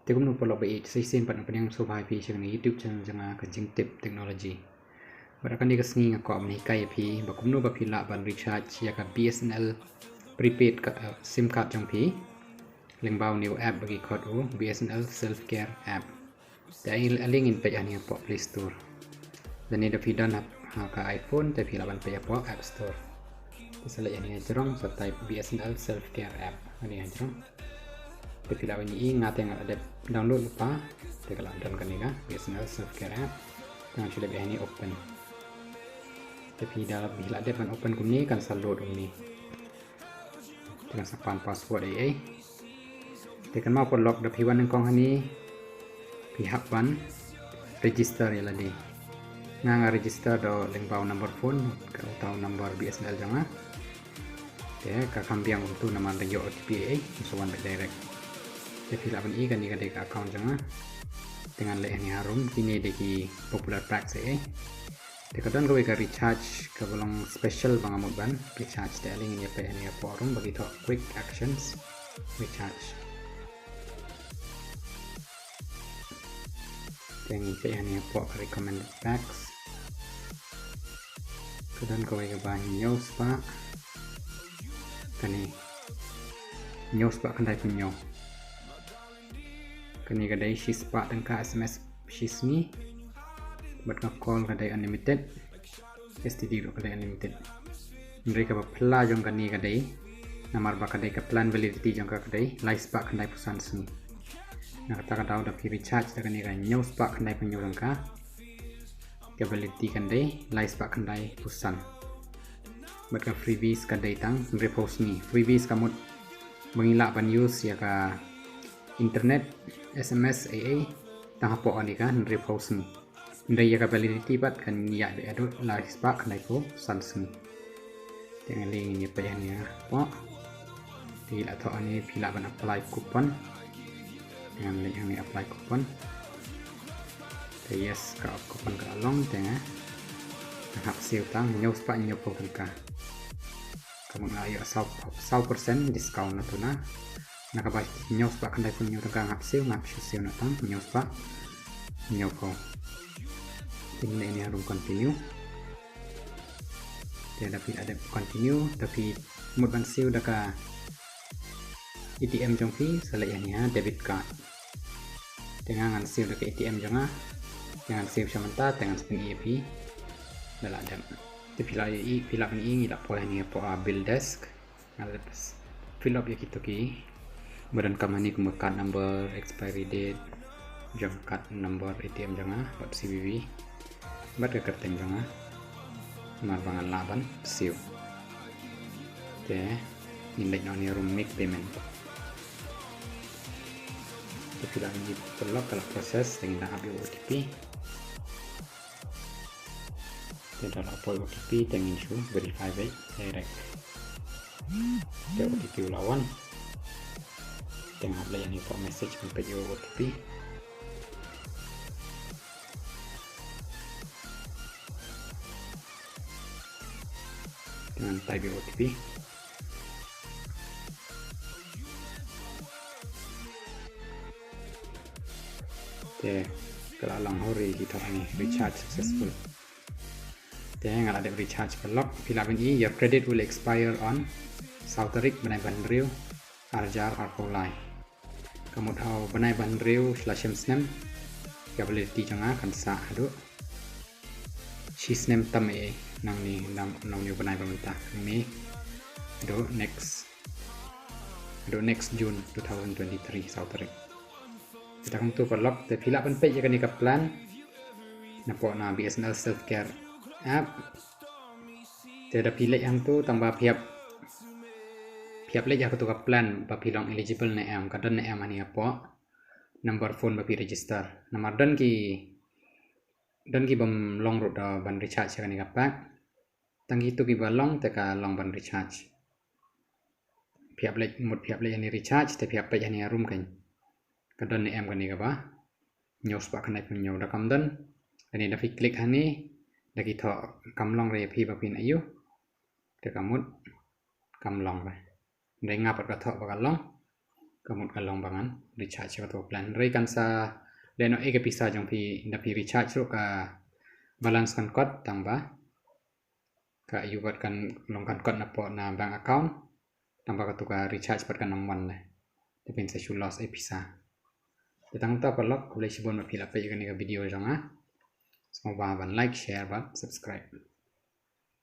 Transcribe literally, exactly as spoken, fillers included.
Te kumno paralok ba ïeit, sa shisien pat nga pdiang sngewbha ïa phi sha kane ka YouTube channel jong nga, ka Jingtip Technology. Bad ha kane ka sngi nga kwah ban hikai ïa phi ba kumno ba phi lah ban recharge ïa ka B S N L prepaid ka, eh, SIM card jong phi lyngba une u app ba ki khot u B S N L Self Care app. Te a link ngin peit hangne hapoh Play Store. Lane da phi don ha, ha ka iPhone te phi lah ban peit hapoh App Store. Te sa leit hangne hajrong, sa type B S N L Self Care app hangne hajrong. Te phi lah ban ïohi, nga te nga la dep download lypa. Te ka la don kane ka B S N L Self Care app. Te ngan shu leit hangne open. Te phi da, phi lah dep ban open kumne, kan sa load kumne. Te kan sa pan password ei ei. Te kynmaw paralok, da phi wan nyngkong hangne phi hap ban register ïa lade. Nga nga register da lyngba u number phone, ka, uta u number B S N L jong nga. Te ka kham biang kumtu namar da ïoh O T P ei ei, sa wan beit direct. Te phi lah ban i kane ka dei ka account jong nga. Te ngan leit hangne harum, kine dei ki popular packs ei ei. Te ka don kawei ka recharge kaba long special ba nga mut ban recharge, te a link ngin ïa peit hangne hapoh harum ba ki thoh quick actions recharge. Te ngin peit hangne hapoh ka recommended packs. Ka don kawei kaba hynñiew spah. Kane. Hynñiew spah khyndaiphew hynñiew. Kane ka dei shi spah tyngka S M S shi sngi. Bad ka call ka dei unlimited. S T D ruh ka dei unlimited. Hynrei kaba phylla jong kane ka dei, namar ba ka dei ka plan validity jong ka ka dei lai spah khyndaiphew san sngi. Na kata ka daw da phi recharge da kane ka hynñiew spah khyndaiphew hynñiew tyngka, ka validity kan dei lai spah khyndaiphew san. Bad ka freebies ka dei tang hynriewphew sngi. Freebies ka mut ba ngi lah ban use ïa ka internet, S M S ei ei tang hapoh kane ka hynriewphew sngi. Hynrei ïa ka validity pat kan ïaid beit haduh lai spah khyndaiphew san sngi. Te ngan leit ngin ïa peit hangne hapoh. Te la thoh hangne phi lah ban apply coupon. Te ngan leit hangne apply coupon. Te yes, ka coupon ka la long, te nga hap siew tang hynñiew spah hynñiewphew tyngka. Ka mut nga ïoh saw, saw percent discount na tu na. Na kaba hynñiew spah khyndaiphew hynñiew tyngka nga hap siew, nga hap shu siew na tang hynñiew spah hynñiewphew. Te ngin leit hangne harum continue. Te da phi la dep continue, da phi mut ban siew da ka A T M jong phi, sa leit hangne ha debit card. Te nga ngan siew da ka A T M jong nga. Te ngan siew sha mynta, te ngan sa pyni ïa phi ba la dep. Te phi lah ïohi, phi lah pyni, ngi la poi hangne hapoh, ah, bill desk. Nga la dep fill up ïa kito kiba donkam hangne kum ka card number, expiry date jong card number A T M jong nga, bad C V V, bad ka kyrteng jong nga. Namar ba ngan lah ban siew. Te ngin leit noh hangne harum make payment. Te phi lah ban ïohi paralok ka la process, te ngin da ap ïa u O T P. Te da la poi O T P, te ngin shu verify beit direct. Te O T P u la wan. Te nga hap leit hangne hapoh message ban peit ïa u O T P. Te ngan type ïa u O T P. Te ka la long, hooray, ki thoh hangne recharge successful. Te nga la dep recharge paralok. Phi lah ban i, your credit will expire on saw tarik bnai ba hynriew, ar hajar arphew lai. Ka mut ha u bnai ba hynriew sha la shem snem, ka validity jong nga kan sah haduh shi snem tam ei ei, nangne, nang, nangne u bnai ba mynta, nangne haduh next, haduh next June two thousand twenty-three, saw tarik. Te da kumtu paralok, te phi lah ban peit ïa kane ka plan napoh na B S N L Self Care app. Te da phi leit hangtu, tang ba phi hap, phi hap leit ïa katu ka plan ba phi long eligible ne em, ka don ne em hangne hapoh number phone ba phi register. Namar don ki, don ki bym long ruh da ban recharge ïa kane ka pack. Tang kito kiba long te ka long ban recharge. Phi hap leit, mut phi hap leit hangne recharge, te phi hap peit hangne harum kan ka don ne em kane kaba hynñiew spah khyndaiphew hynñiew. Da kam don, kane da phi click hangne, da ki thoh kam long re ïa phi ba phin ïoh. Te ka mut kam long re. Hynrei nga pat ka thoh ba ka long. ka mut ka long ba ngan recharge ïa katu ka plan. Hynrei kan sa leh noh ei ka pisa jong phi ynda phi recharge ruh, ka balance kan kot tang ba ka ïu bad kan long kan kot na pdeng na bank account, tang ba katu ka recharge pat kan ym wan leh. Te phin sa shu loss ei pisa. Te tang kata paralok, khublei shibun ba phi la peit ïa kane ka video jong nga. Sngewbha ban like, share bad subscribe.